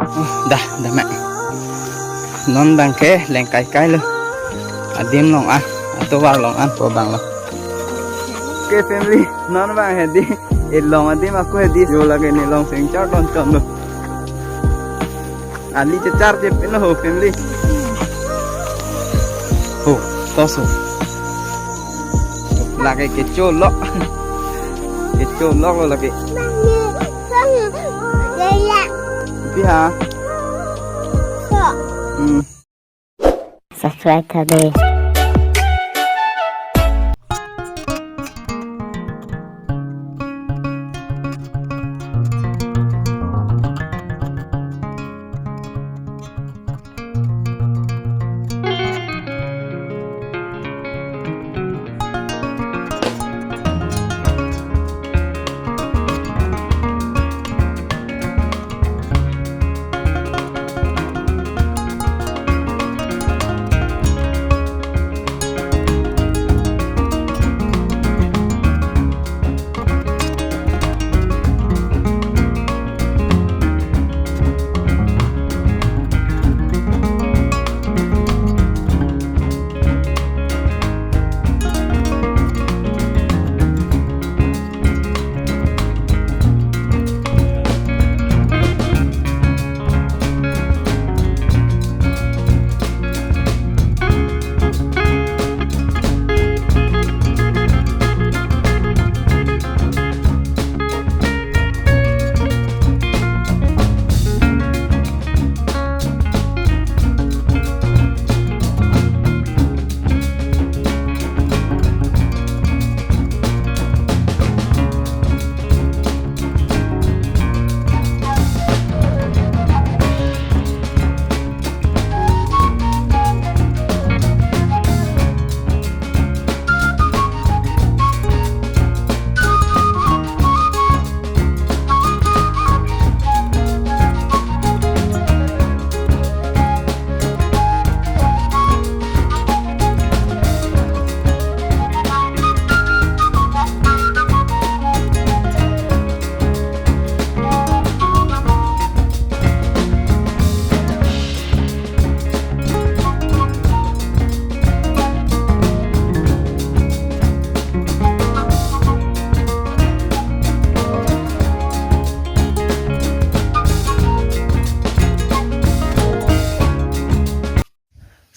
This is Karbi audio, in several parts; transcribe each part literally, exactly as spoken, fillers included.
Oh, dah, dah mek. Non abang ke leng kai kai lo. Adim along an, atovar along an po abang lo. Okay family, non abang hedi. Elong adim ako hedi. Yo lake ne long seng char don chon lo. Ali chechar chep ino ho family. Ho, tos ho. Lake kecho lo. Kecho lo lo lake. Pi ha. Hmm. Subscribe tha de.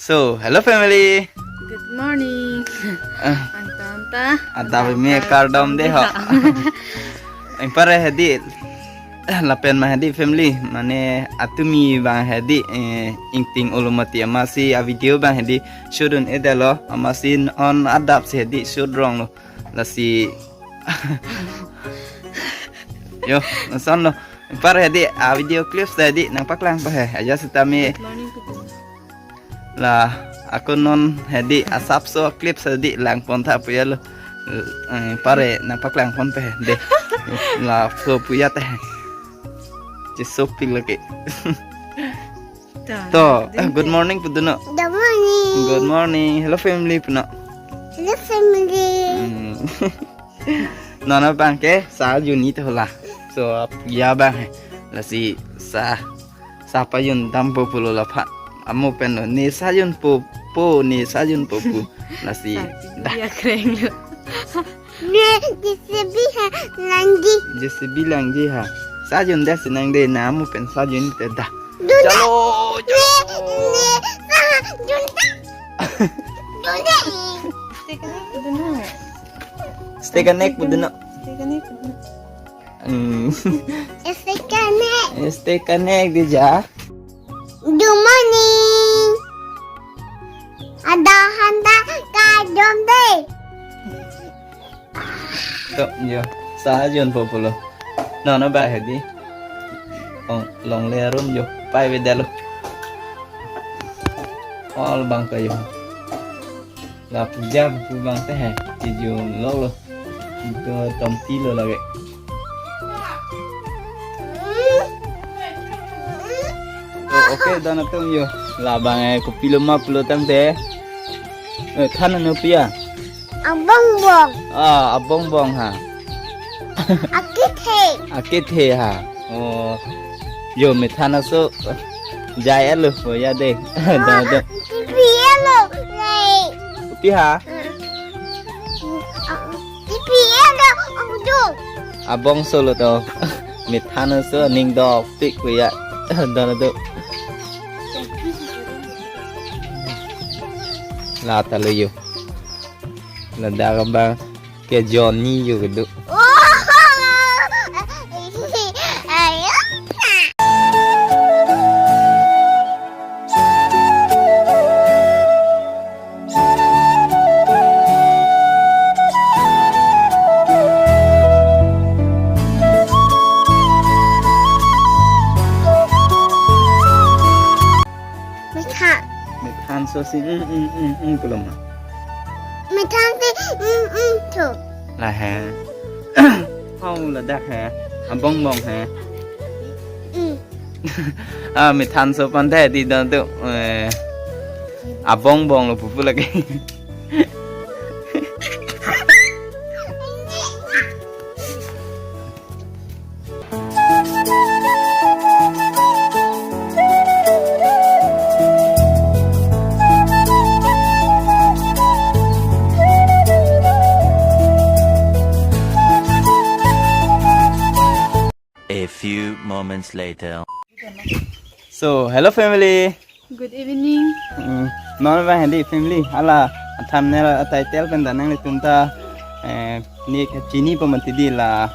So, hello family. Good morning. Ah. Angtan ta. Adap me kardom de ho. Ingpar hedi. Lapen ma hedi family, mane atumi abang hedi, eh, ingting ulumati amatsi a video abang hedi shoot un-edetlo, amatsi non adap si hedi shoot rong lo. Lasi yo, lason lo. Ingpar hedi a video clips ta hedi nangpaklang pa he. Aja sitame. Good morning to you. La, ako non hedi asapso clips hedi langpon tha puya lo. Eh, pare nangpaklang pon pe de. La, so puya te. Chisopik lagi. To, eh, good morning pu dunnon. Good morning. Good morning. Hello family punon. Hello family. Hmm. Non abang ke sa juni to la. So, ya abang he. Lasi sa, sa pajun dampo pulo laphan. Amo pen lo, ne sa junpo po, ne sa junpo pu. Lasi, dah. Ya kreng lo. Ne, J C B ha, langji. J C B langji ha. Sa jun dah si nang de, na amo pen sa jun te dah. Dun dah. Chalo, ne, chalo. Ne, sa jun dah. Dun dah. Stay connect pu dunnon. Stay connect pu dunnon. Stay connect pu dunnon. Hmm. Stay connect. Stay connect di ja. Good morning. Ada handa kardom de. To, yo. Sa junpo pulo. Non abang hedi. Ong, longle arum yo. Pai vedetlo. All abang ka yo. La puja pu abang te he, chijun lo lo. Ito tomti lo lagi. Oh, okay, dan atum yo. La abang eh, kopilo ma pulo tangte. Eh, than ano puya? Abongbong. Ah, abongbong ha. Akethe. Akethe ha. Oh. Yo, methan aso jai alo, oh ya deh. Dah, dah. Pipi alo, nai. Pi ha? Pipi alo, ongjo. Abong solo to. Methan aso ning dopik, oh ya. Dah, dah. La ta lo yo. Ladak abang ke Johnny yo kedo. Methan. Methan so si, mm, mm, mm, mm, pulo ma. Methan si, mm, mm, to. La he. Hau ladak he. Abong bong he. Mm. Ah, methan so pante di don tu. Eh, abong bong lo pupu lagi. A few moments later. So, hello family. Good evening. Hmm, non abang hedi family. Hala, thumbnail, title pen ta nanglitum ta, eh, ne kachini pamati di la.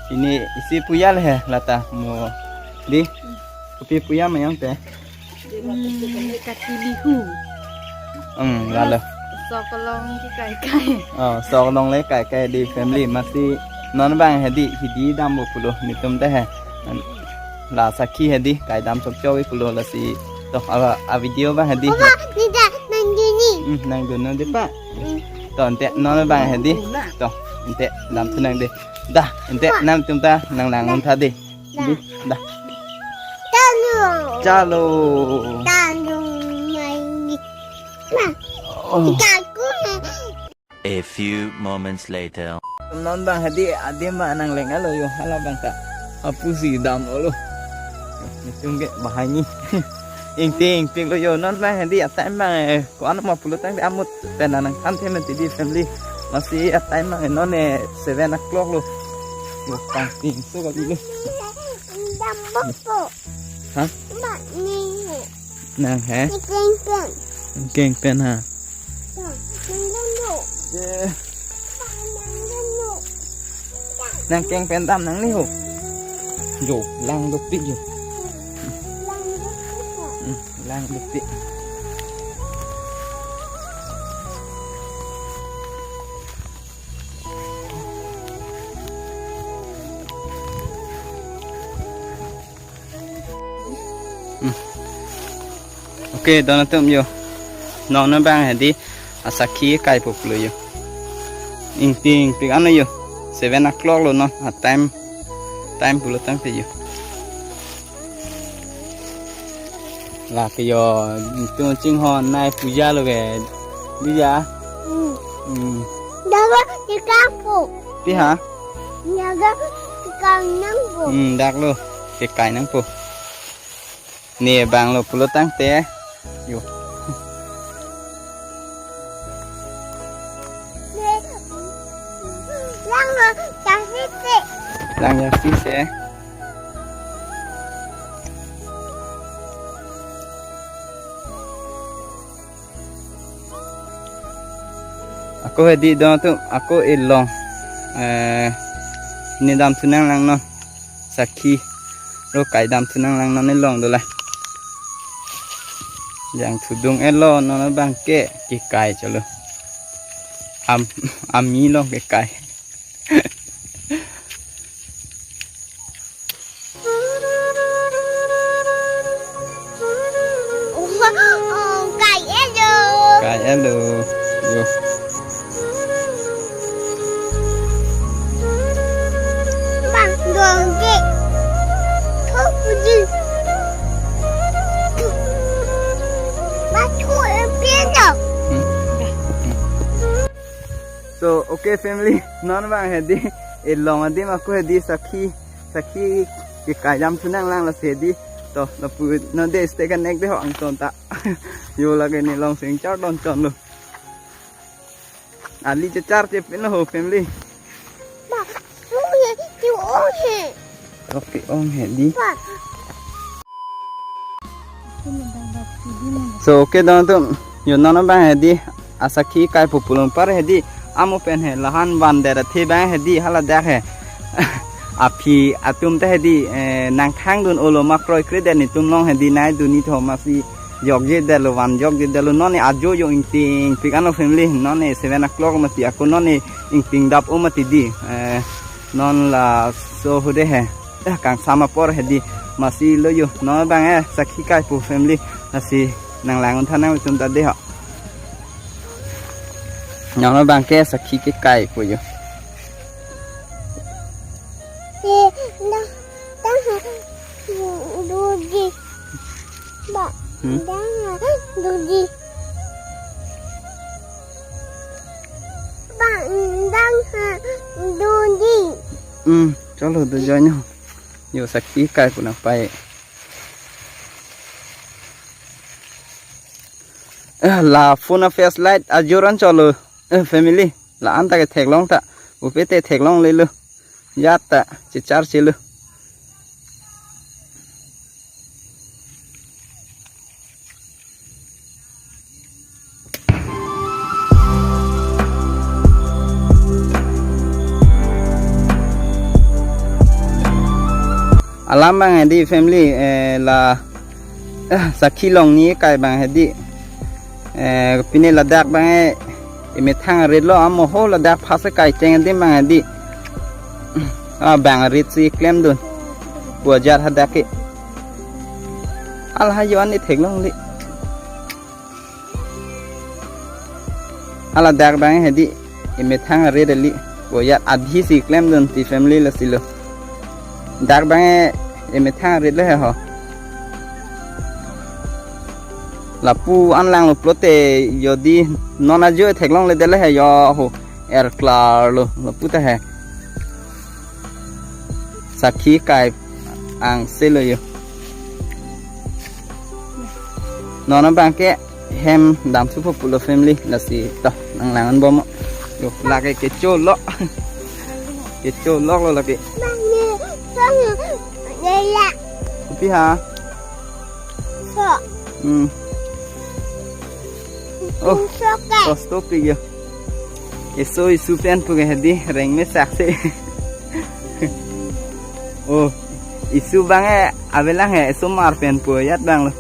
Chini isi puyal he lata mo. Di, kopi puyal ma yang te. Hmm, kachili hu. Hmm, lalo. Sok along ke kai kai. Oh, sok along le kai kai di family. Masi non abang hedi, hidi dam bo pulo netum te he. La sakhi hedi, kai dam sok chok pulo lasi. To, a, a video abang hedi. Papa, nida, nang duni. Hmm, nang dunu di pa. Hmm. To, ante non abang hedi. To, ante dam thu nang di. Dah, ante Pa. Nangtum ta nang lang un tha di. Dah. Di, dah. Chalo. Chalo. Chalo, mai. Ma. Oh. Jago. A few moments later. Non abang hedi adim abang nang leng alo yo, hala abang ta. Apusi dam olo. Netum ke bahai ni. Ingting, ingting lo yo, non abang hedi a-time abang, eh, ko-an ma pulo tangte amut pen nang than the mati di family. Masi a-time abang, eh, non, eh, seven o'clock lo. Yo, pangting so kali lo. Dam bok po. Ha? Bak ni. Nang he? Ni keng pen. Keng pen ha. Ya, keng pen lo. Eh. Bak nang pen lo. Nang keng pen dam nang ni ho. Yo, lang dopik yo. Lang dopik ho. Hmm, lang dopik. Hmm. Okay, don atum yo. Non abang hedi asakhi kai po pulo yo. Ingting pik ano yo. Seven o'clock lo non a-time. Time pulo tangte yo. Lake yo, netum chinghon nai puja lo ke. Di ya? Hmm. Hmm. Dawa tikang po. Pi ha? Dawa tikang nang po. Hmm, dak lo. Kekai nang po. Ne abang lo pulo tangte. Yo. Lang, ah, kasi si. Lang ya si se. Ako hedi don atum, ako elong. Eh, ne dam thu nang lang non. Sakhi. Lo kai dam thu nang lang non elong dola. Jang thudung elo non abang ke kekai cholo. Am, ami long kekai. Oh, kai elo. Kai elo. Yo. Bang dong ke. Thok puji. Bang thok empia dong. Hmm. So, okay family, non abang hedi, elong adim ako hedi sakhi, sakhi Kekayam sunang lang lasi di. To, lapu non de stay connect de ho angton ta. Yo lake ne long sing char don chon lo. Ali chechar chepin lo ho family. Ba, ong he, ti ong he. Okay, ong he di. Ba. So, okay, don atum. Yo non abang he di. Asakhi kai pu pulong par he di. Amo pen he lahan van der athe abang he di. Hala dak he. Aphi atum ta he di, eh, nangkhang dun olo ma kroikre det netum long he di nai dun ni tho masi jokje detlo van jokje detlo non ne ajo yo ingtingpik ano family non ne seven o'clock mati ako non ne ingting dap o mati di, eh, non laso hude he, eh, kangsam apor he di masi lo yo non abang, eh, sakhi kai pu family lasi nanglang un thanang atum ta de ho. Non abang ke sakhi kekai pu yo. Te, da, da, ha, duji. Ba, Hmm? Da, ha, duji. Ba, da, ha, duji. Hmm, chalo do jo nyo. Yo sakhi kai pu nangpai. Eh, la phone a flashlight ajoran cholo. Eh, family. La-an ta ke theklong ta. Upe te theklonglelo. Jat ta chechar chelo. Alam abang he di family, eh, la, eh, sakhi longni kai abang he di. Eh, pine ladak abang he, emethang arit lo amo ho ladak phase kai cheng adim abang he di. Ah, bang arit si klemdun. Pu ajat hadak ke. Al ha yo ani theklongle. Hala dak abang he di, emethang arit ali. Boyat adhi si klemdun ti family lasi lo. Dak abang he emethang arit le he ho. Lapu an langlo pulote yo di non ajo theklongle det le he yo ho. Er klar lo lapu ta he. Sakhi kai angse lo yo. Non abang ke hem damthu po pulo family lasi to nanglang un bom. Yo lake kecho lo. Kecho lo lo lake. Bang ni, bang ni, lela. Kopi ha? So. Hmm. Oh, so ke. Kosto pi yo. Eso isu pen pu ke he di reng me sak se. Oh, isu abang he avelang he eso mar pen pu jat abang lo.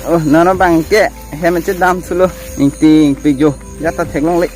Oh, non abang ke hem che damthu lo. Ingtingpik jo. Jat ta theklongle.